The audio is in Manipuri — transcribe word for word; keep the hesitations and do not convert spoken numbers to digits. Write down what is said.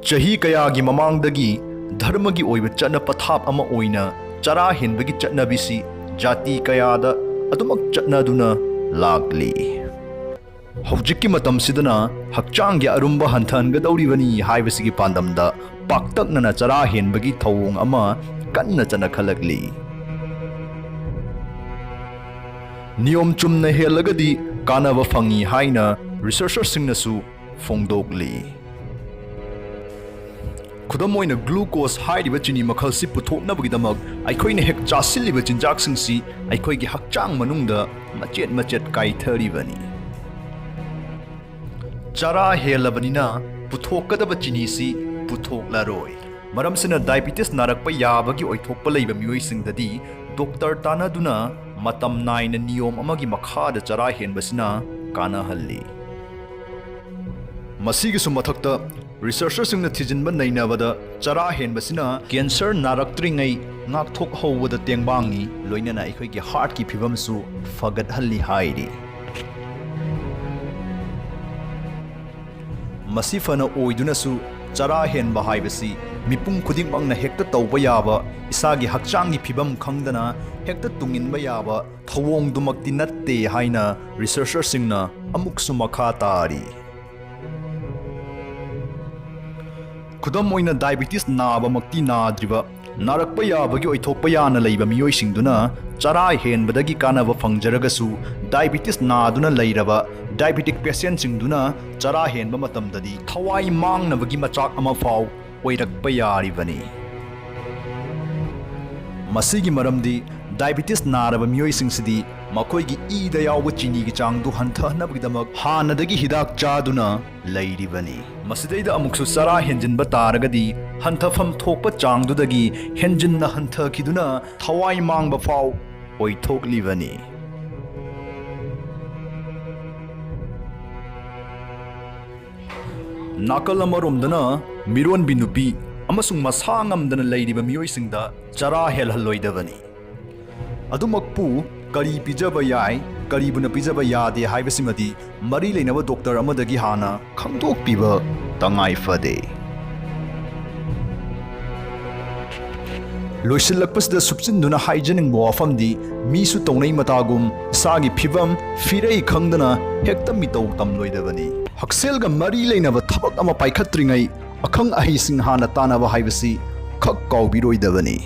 ꯆꯍꯤ ꯀꯌꯥꯒꯤ ꯃꯃꯥꯡꯗꯒꯤ ꯙꯔꯃꯒꯤ ꯑꯣꯏꯕ ꯆꯠꯅ ꯄꯊꯥꯞ ꯑꯃ ꯑꯣꯏꯅ ꯆꯔꯥ ꯍꯦꯟꯕꯒꯤ ꯆꯠꯅꯕꯤꯁꯤ ꯖꯥꯇꯤ ꯀꯌꯥꯗ ꯑꯗꯨꯃꯛ ꯆꯠꯅꯗꯨꯅ ꯂꯥꯛꯂꯤ꯫ ꯍꯧꯖꯤꯛꯀꯤ ꯃꯇꯝꯁꯤꯗꯅ ꯍꯛꯆꯥꯡꯒꯤ ꯑꯔꯨꯝꯕ ꯍꯟꯊꯍꯟꯒꯗꯧꯔꯤꯕꯅꯤ ꯍꯥꯏꯕꯁꯤꯒꯤ ꯄꯥꯟꯗꯝꯗ ꯄꯥꯛꯇꯛꯅꯅ ꯆꯔꯥ ꯍꯦꯟꯕꯒꯤ ꯊꯧꯑꯣꯡ ꯑꯃ ꯀꯟꯅ ꯆꯠꯅꯈꯠꯂꯛꯂꯤ꯫ ꯅꯤꯌꯣꯝ ꯆꯨꯝꯅ ꯍꯦꯜꯂꯒꯗꯤ ꯀꯥꯟꯅꯕ ꯐꯪꯏ ꯍꯥꯏꯅ ꯔꯤꯁꯔꯆꯔꯁꯤꯡꯅꯁꯨ ꯐꯣꯡꯗꯣꯛꯂꯤ꯫ ꯈꯨꯗꯝ ꯑꯣꯏꯅ, ꯒ꯭ꯂꯨꯀꯣꯁ ꯍꯥꯏꯔꯤꯕ ꯆꯤꯅꯤ ꯃꯈꯜꯁꯤ ꯄꯨꯊꯣꯛꯅꯕꯒꯤꯗꯃꯛ ꯑꯩꯈꯣꯏꯅ ꯍꯦꯛ ꯆꯥꯁꯤꯜꯂꯤꯕ ꯆꯤꯟꯖꯥꯛꯁꯤꯡꯁꯤ ꯑꯩꯈꯣꯏꯒꯤ ꯍꯛꯆꯥꯡ ꯃꯅꯨꯡꯗ ꯃꯆꯦꯠ ꯃꯆꯦꯠ ꯀꯥꯏꯊꯔꯤꯕꯅꯤ꯫ ꯆꯔꯥ ꯍꯦꯜꯂꯕꯅꯤꯅ ꯄꯨꯊꯣꯛꯀꯗꯕ ꯆꯤꯅꯤꯁꯤ ꯄꯨꯊꯣꯛꯂꯔꯣꯏ꯫ ꯃꯔꯝꯁꯤꯅ ꯗꯥꯏꯕꯤꯇꯤꯁ ꯅꯥꯔꯛꯄ ꯌꯥꯕꯒꯤ ꯑꯣꯏꯊꯣꯛꯄ ꯂꯩꯕ ꯃꯤꯑꯣꯏꯁꯤꯡꯗꯗꯤ ꯗꯣꯛꯇꯔ ꯇꯥꯟꯅꯗꯨꯅ ꯃꯇꯝ ꯅꯥꯏꯅ ꯅꯤꯌꯣꯝ ꯑꯃꯒꯤ ꯃꯈꯥꯗ ꯆꯔꯥ ꯍꯦꯟꯕꯁꯤꯅ ꯀꯥꯟꯅꯍꯜꯂꯤ꯫ ꯃꯁꯤꯒꯤꯁꯨ ꯃꯊꯛꯇ, ꯔꯤꯁꯔꯆꯔꯁꯤꯡꯅ ꯊꯤꯖꯤꯟꯕ ꯅꯩꯅꯕꯗ ꯆꯔꯥ ꯍꯦꯟꯕꯁꯤꯅ ꯀꯦꯟꯁꯔ ꯅꯥꯔꯛꯇ꯭ꯔꯤꯉꯩ ꯉꯥꯛꯊꯣꯛꯍꯧꯕꯗ ꯇꯦꯡꯕꯥꯡꯉꯤ, ꯂꯣꯏꯅꯅ ꯑꯩꯈꯣꯏꯒꯤ ꯍꯥꯔꯠꯀꯤ ꯐꯤꯕꯝꯁꯨ ꯐꯒꯠꯍꯜꯂꯤ ꯍꯥꯏꯔꯤ꯫ ꯃꯁꯤ ꯐꯅ ꯑꯣꯏꯗꯨꯅꯁꯨ, ꯆꯔꯥ ꯍꯦꯟꯕ ꯍꯥꯏꯕꯁꯤ ꯃꯤꯄꯨꯝ ꯈꯨꯗꯤꯡꯃꯛꯅ ꯍꯦꯛꯇ ꯇꯧꯕ ꯌꯥꯕ, ꯏꯁꯥꯒꯤ ꯍꯛꯆꯥꯡꯒꯤ ꯐꯤꯕꯝ ꯈꯪꯗꯅ ꯍꯦꯛꯇ ꯇꯨꯡꯏꯟꯕ ꯌꯥꯕ ꯊꯧꯑꯣꯡꯗꯨꯃꯛꯇꯤ ꯅꯠꯇꯦ ꯍꯥꯏꯅ ꯔꯤꯁꯔꯆꯔꯁꯤꯡꯅ ꯑꯃꯨꯛꯁꯨ ꯃꯈꯥ ꯇꯥꯔꯤ꯫ ꯈꯨꯗꯝ ꯑꯣꯏꯅ, ꯗꯥꯏꯕꯤꯇꯤꯁ ꯅꯥꯕꯃꯛꯇꯤ ꯅꯥꯗ꯭ꯔꯤꯕ, ꯅꯥꯔꯛꯄ ꯌꯥꯕꯒꯤ ꯑꯣꯏꯊꯣꯛꯄ ꯌꯥꯅ ꯂꯩꯕ ꯃꯤꯑꯣꯏꯁꯤꯡꯗꯨꯅ ꯆꯔꯥ ꯍꯦꯟꯕꯗꯒꯤ ꯀꯥꯟꯅꯕ ꯐꯪꯖꯔꯒꯁꯨ, ꯗꯥꯏꯕꯤꯇꯤꯁ ꯅꯥꯗꯨꯅ ꯂꯩꯔꯕ ꯗꯥꯏꯕꯤꯇꯤꯛ ꯄꯦꯁꯦꯟꯁꯤꯡꯗꯨꯅ ꯆꯔꯥ ꯍꯦꯟꯕ ꯃꯇꯝꯗꯗꯤ ꯊꯋꯥꯏ ꯃꯥꯡꯅꯕꯒꯤ ꯃꯆꯥꯛ ꯑꯃ ꯐꯥꯎ ꯑꯣꯏꯔꯛꯄ ꯌꯥꯔꯤꯕꯅꯤ꯫ ꯃꯁꯤꯒꯤ ꯃꯔꯝꯗꯤ, ꯗꯥꯏꯕꯤꯇꯤꯁ ꯅꯥꯔꯕ ꯃꯤꯑꯣꯏꯁꯤꯡꯁꯤꯗꯤ ꯃꯈꯣꯏꯒꯤ ꯏꯗ ꯌꯥꯎꯕ ꯆꯤꯅꯤꯒꯤ ꯆꯥꯡꯗꯨ ꯍꯟꯊꯍꯟꯅꯕꯒꯤꯗꯃꯛ ꯍꯥꯟꯅꯗꯒꯤ ꯍꯤꯗꯥꯛ ꯆꯥꯗꯨꯅ ꯂꯩꯔꯤꯕꯅꯤ꯫ ꯃꯁꯤꯗꯩꯗ ꯑꯃꯨꯛꯁꯨ ꯆꯔꯥ ꯍꯦꯟꯖꯤꯟꯕ ꯇꯥꯔꯒꯗꯤ, ꯍꯟꯊꯐꯝ ꯊꯣꯛꯄ ꯆꯥꯡꯗꯨꯗꯒꯤ ꯍꯦꯟꯖꯤꯟꯅ ꯍꯟꯊꯈꯤꯗꯨꯅ ꯊꯋꯥꯏ ꯃꯥꯡꯕ ꯐꯥꯎ ꯑꯣꯏꯊꯣꯛꯂꯤꯕꯅꯤ꯫ ꯅꯥꯀꯜ ꯑꯃꯔꯣꯝꯗꯅ, ꯃꯤꯔꯣꯟꯕꯤ ꯅꯨꯄꯤ ꯑꯃꯁꯨꯡ ꯃꯁꯥ ꯉꯝꯗꯅ ꯂꯩꯔꯤꯕ ꯃꯤꯑꯣꯏꯁꯤꯡꯗ ꯆꯔꯥ ꯍꯦꯜꯍꯜꯂꯣꯏꯗꯕꯅꯤ꯫ ꯑꯗꯨꯃꯛꯄꯨ, ꯀꯔꯤ ꯄꯤꯖꯕ ꯌꯥꯏ, ꯀꯔꯤꯕꯨꯅ ꯄꯤꯖꯕ ꯌꯥꯗꯦ ꯍꯥꯏꯕꯁꯤꯃꯗꯤ ꯃꯔꯤ ꯂꯩꯅꯕ ꯗꯣꯛꯇꯔ ꯑꯃꯗꯒꯤ ꯍꯥꯟꯅ ꯈꯪꯗꯣꯛꯄꯤꯕ ꯇꯉꯥꯏ ꯐꯗꯦ꯫ ꯂꯣꯏꯁꯤꯜꯂꯛꯄꯁꯤꯗ ꯁꯨꯞꯆꯤꯟꯗꯨꯅ ꯍꯥꯏꯖꯅꯤꯡꯕ ꯋꯥꯐꯝꯗꯤ, ꯃꯤꯁꯨ ꯇꯧꯅꯩ ꯃꯇꯥꯒꯨꯝ ꯏꯁꯥꯒꯤ ꯐꯤꯕꯝ ꯐꯤꯔꯩ ꯈꯪꯗꯅ ꯍꯦꯛꯇ ꯃꯤꯇꯧ ꯇꯝꯂꯣꯏꯗꯕꯅꯤ꯫ ꯍꯛꯁꯦꯜꯒ ꯃꯔꯤ ꯂꯩꯅꯕ ꯊꯕꯛ ꯑꯃ ꯄꯥꯏꯈꯠꯇ꯭ꯔꯤꯉꯩ ꯑꯈꯪ ꯑꯍꯩꯁꯤꯡ ꯍꯥꯟꯅ ꯇꯥꯟꯅꯕ ꯍꯥꯏꯕꯁꯤ ꯈꯛ ꯀꯥꯎꯕꯤꯔꯣꯏꯗꯕꯅꯤ꯫